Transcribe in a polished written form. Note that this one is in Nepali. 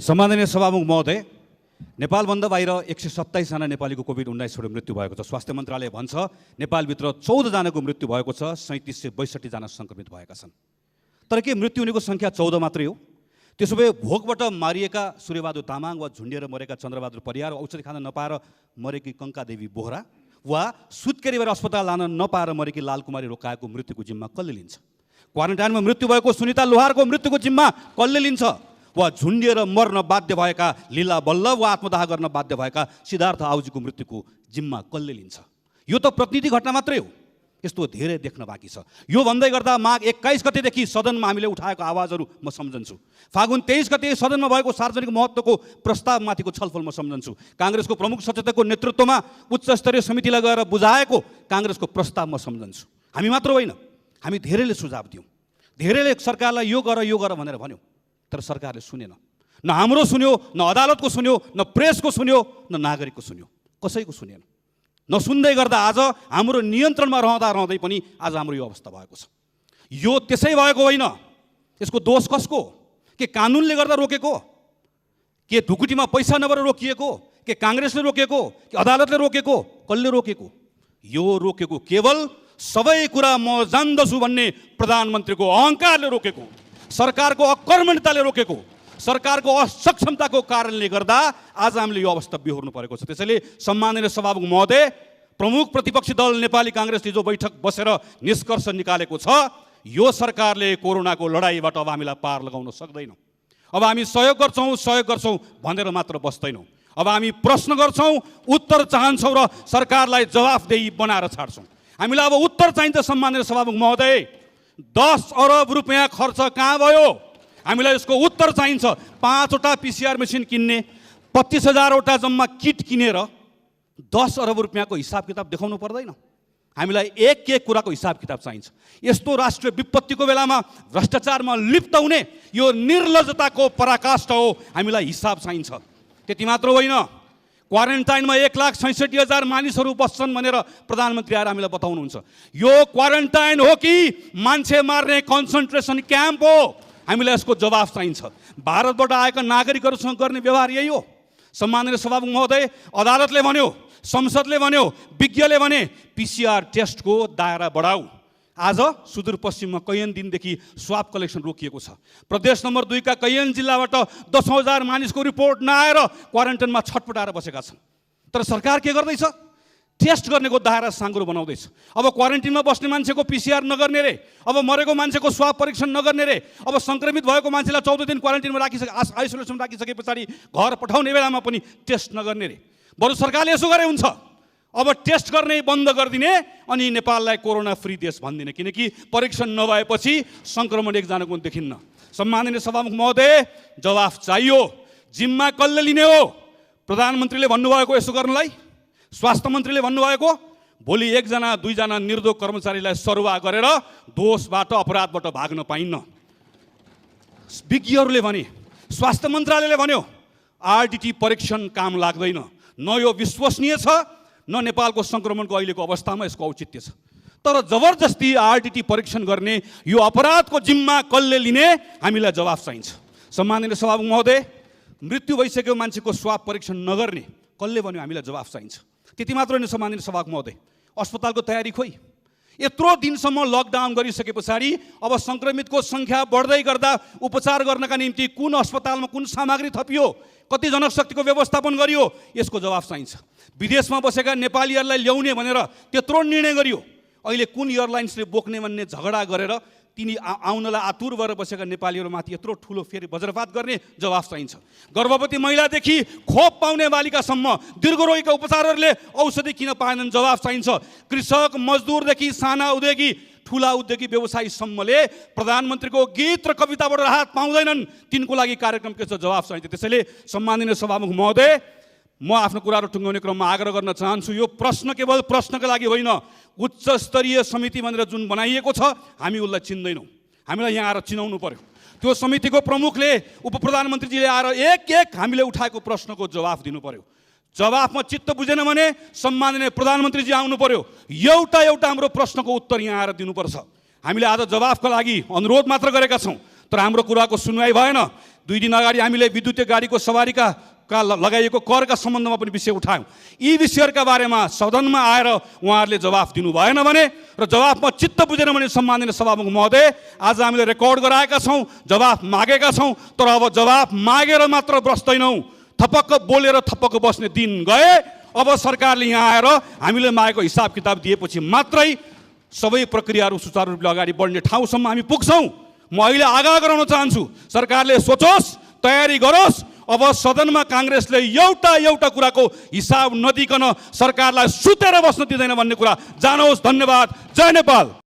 सम्माननीय सभामुख महोदय, नेपालभन्दा बाहिर 127 जना नेपालीको कोभिड-19बाट मृत्यु भएको छ। स्वास्थ्य मन्त्रालय भन्छ नेपालभित्र 14 जनाको मृत्यु भएको छ, 3762 जना सङ्क्रमित भएका छन्। तर के मृत्यु हुनेको सङ्ख्या 14 मात्रै हो? त्यसो भए भोकबाट मारिएका सूर्यबहादुर तामाङ वा झुन्डिएर मरेका चन्द्रबहादुर परियार, औषधि खान नपाएर मरेकी कङ्कादेवी बोहरा वा सुत्केरीबाट अस्पताल लान नपाएर मरेकी लालकुमारी रोकाएको मृत्युको जिम्मा कसले लिन्छ? क्वारेन्टाइनमा मृत्यु भएको सुनिता लोहारको मृत्युको जिम्मा कसले लिन्छ? वा झुन्डिएर मर्न बाध्य भएका लीला बल्लभ वा आत्मदाह गर्न बाध्य भएका सिद्धार्थ आउजीको मृत्युको जिम्मा कसले लिन्छ? यो त प्रतिनिधि घटना मात्रै हो, यस्तो धेरै देख्न बाँकी छ। यो भन्दै गर्दा माघ 21 गतेदेखि सदनमा हामीले उठाएको आवाजहरू म सम्झन्छु। फागुन 23 गते सदनमा भएको सार्वजनिक महत्त्वको प्रस्तावमाथिको छलफल म सम्झन्छु। काङ्ग्रेसको प्रमुख सचेतकको नेतृत्वमा उच्च स्तरीय समितिलाई गएर बुझाएको काङ्ग्रेसको प्रस्ताव म सम्झन्छु। हामी मात्र होइन, हामी धेरैले सुझाव दियौँ, धेरैले सरकारलाई यो गर भनेर भन्यौँ, तर सरकारले सुनेन। न हाम्रो सुन्यो, न अदालतको सुन्यो, न प्रेसको सुन्यो, न नागरिकको सुन्यो, कसैको सुनेन। नसुन्दै गर्दा आज हाम्रो नियन्त्रणमा रहँदै पनि आज हाम्रो यो अवस्था भएको छ। यो त्यसै भएको होइन, यसको दोष कसको? के कानुनले गर्दा रोकेको? के ढुकुटीमा पैसा नभएर रोकिएको? के काङ्ग्रेसले रोकेको? कि अदालतले रोकेको? कसले रोकेको? यो रोकेको केवल सबै कुरा म जान्दछु भन्ने प्रधानमन्त्रीको अहङ्कारले रोकेको, सरकारको अकर्मण्यताले रोकेको, सरकारको असक्षमताको कारणले गर्दा आज हामीले यो अवस्था बिहोर्नु परेको छ। त्यसैले सम्माननीय सभामुख महोदय, प्रमुख प्रतिपक्षी दल नेपाली काङ्ग्रेसले जो बैठक बसेर निष्कर्ष निकालेको छ, यो सरकारले कोरोनाको लडाइँबाट अब हामीलाई पार लगाउन सक्दैन। अब हामी सहयोग गर्छौँ भनेर मात्र बस्दैनौँ। अब हामी प्रश्न गर्छौँ, उत्तर चाहन्छौँ र सरकारलाई जवाफदेही बनाएर छाड्छौँ। हामीलाई अब उत्तर चाहिन्छ। सम्माननीय सभामुख महोदय, 10 अरब रुपियाँ खर्च कहाँ भयो? हामीलाई यसको उत्तर चाहिन्छ। 5वटा PCR मेसिन किन्ने, 25,000वटा जम्मा किट किनेर 10 अरब रुपियाँको हिसाब किताब देखाउनु पर्दैन? हामीलाई एक कुराको हिसाब किताब चाहिन्छ। यस्तो राष्ट्रिय विपत्तिको बेलामा भ्रष्टाचारमा लिप्त हुने यो निर्लज्जताको पराकाष्ठ हो, हामीलाई हिसाब चाहिन्छ। त्यति मात्र होइन, क्वारेन्टाइनमा 1,66,000 मानिसहरू बस्छन् भनेर प्रधानमन्त्री आएर हामीलाई बताउनुहुन्छ। यो क्वारेन्टाइन हो कि मान्छे मार्ने कन्सन्ट्रेसन क्याम्प हो? हामीलाई यसको जवाफ चाहिन्छ। भारतबाट आएका नागरिकहरूसँग गर्ने व्यवहार यही हो। सम्माननीय सभामुख महोदय, अदालतले भन्यो, संसदले भन्यो, विज्ञले भने PCR टेस्टको दायरा बढाऊ। आज सुदूरपश्चिममा कैयन दिनदेखि स्वाब कलेक्सन रोकिएको छ। प्रदेश नम्बर 2 का कैयन जिल्लाबाट 10,000 मानिसको रिपोर्ट नआएर क्वारेन्टाइनमा छटपटाएर बसेका छन्। तर सरकार के गर्दैछ? टेस्ट गर्नेको दायरा साँगुरो बनाउँदैछ। अब क्वारेन्टिनमा बस्ने मान्छेको PCR नगर्ने रे, अब मरेको मान्छेको स्वाब परीक्षण नगर्ने रे, अब सङ्क्रमित भएको मान्छेलाई 14 दिन क्वारेन्टिनमा आइसोलेसन राखिसके पछाडि घर पठाउने बेलामा पनि टेस्ट नगर्ने रे। बरु सरकारले यसो गरे हुन्छ, अब टेस्ट गर्ने बन्द गरिदिने अनि नेपाललाई कोरोना फ्री देश भनिदिने, किनकि परीक्षण नभएपछि सङ्क्रमण एकजनाको देखिन्न। सम्माननीय सभामुख महोदय, जवाफ चाहियो। जिम्मा कसले लिने हो? प्रधानमन्त्रीले भन्नुभएको यसो गर्नलाई? स्वास्थ्य मन्त्रीले भन्नुभएको? भोलि 1-2 जना निर्दोष कर्मचारीलाई सरुवा गरेर दोषबाट अपराधबाट भाग्न पाइन्न। विज्ञहरूले भने, स्वास्थ्य मन्त्रालयले भन्यो, RDT परीक्षण काम लाग्दैन। न यो विश्वसनीय छ, न नेपालको सङ्क्रमणको अहिलेको अवस्थामा यसको औचित्य छ। तर जबरजस्ती RDT परीक्षण गर्ने यो अपराधको जिम्मा कसले लिने? हामीलाई जवाफ चाहिन्छ। सम्माननीय सभामुख महोदय, मृत्यु भइसकेको मान्छेको स्वाब परीक्षण नगर्ने कसले भन्यो? हामीलाई जवाफ चाहिन्छ। त्यति मात्र होइन सम्माननीय सभामुख महोदय, अस्पतालको तयारी खोइ? यत्रो दिनसम्म लकडाउन गरिसके पछाडि अब सङ्क्रमितको सङ्ख्या बढ्दै गर्दा उपचार गर्नका निम्ति कुन अस्पतालमा कुन सामग्री थपियो, कति जनशक्तिको व्यवस्थापन गरियो, यसको जवाफ चाहिन्छ। विदेशमा बसेका नेपालीहरूलाई ल्याउने भनेर त्यत्रो निर्णय गरियो, अहिले कुन एयरलाइन्सले बोक्ने भन्ने झगडा गरेर तिनी आउनलाई आतुर भएर बसेका नेपालीहरूमाथि यत्रो ठुलो फेरि वज्रपात गर्ने जवाफ चाहिन्छ। गर्भवती महिलादेखि खोप पाउने बालिकासम्म दीर्घरोगीका उपचारहरूले औषधि किन पाएनन्? जवाफ चाहिन्छ। कृषक मजदुरदेखि साना उद्योगी, ठुला उद्योगी व्यवसायीसम्मले प्रधानमन्त्रीको गीत र कविताबाट राहत पाउँदैनन्, तिनको लागि कार्यक्रम के छ? जवाफ चाहिन्छ। त्यसैले सम्माननीय सभामुख महोदय, म आफ्नो कुराहरू टुङ्गाउने क्रममा आग्रह गर्न चाहन्छु, यो प्रश्न केवल प्रश्नका लागि होइन, उच्च स्तरीय समिति भनेर जुन बनाइएको छ, हामी उसलाई चिन्दैनौँ। हामीलाई यहाँ आएर चिनाउनु पर्यो। त्यो समितिको प्रमुखले, उप प्रधानमन्त्रीजीले आएर एक हामीले उठाएको प्रश्नको जवाफ दिनु पर्यो। जवाफमा चित्त बुझेन भने सम्माननीय प्रधानमन्त्रीजी आउनु पर्यो, एउटा हाम्रो प्रश्नको उत्तर यहाँ आएर दिनुपर्छ। हामीले आज जवाफका लागि अनुरोध मात्र गरेका छौँ, तर हाम्रो कुराको सुनवाई भएन। 2 दिन अगाडि हामीले विद्युतीय गाडीको सवारीका लगाइएको करका सम्बन्धमा पनि विषय उठायौँ। यी विषयहरूका बारेमा सदनमा आएर उहाँहरूले जवाफ दिनु भएन भने र जवाफमा चित्त बुझेन भने सम्माननीय सभामुख महोदय, आज हामीले रेकर्ड गराएका छौँ, जवाफ मागेका छौँ, तर अब जवाफ मागेर मात्र बस्दैनौँ, थपक्क बोलेर थपक्क बस्ने दिन गए। अब सरकारले यहाँ आएर हामीले मागेको हिसाब किताब दिएपछि मात्रै सबै प्रक्रियाहरू सुचारू रूपले अगाडि बढ्ने ठाउँसम्म हामी पुग्छौँ। म अहिले आग्रह गराउन चाहन्छु, सरकारले सोचोस्, तयारी गरोस्। अब सदनमा काङ्ग्रेसले एउटा कुराको हिसाब नदिकन सरकारलाई सुतेर बस्न दिँदैन भन्ने कुरा जानोस्। धन्यवाद। जय नेपाल।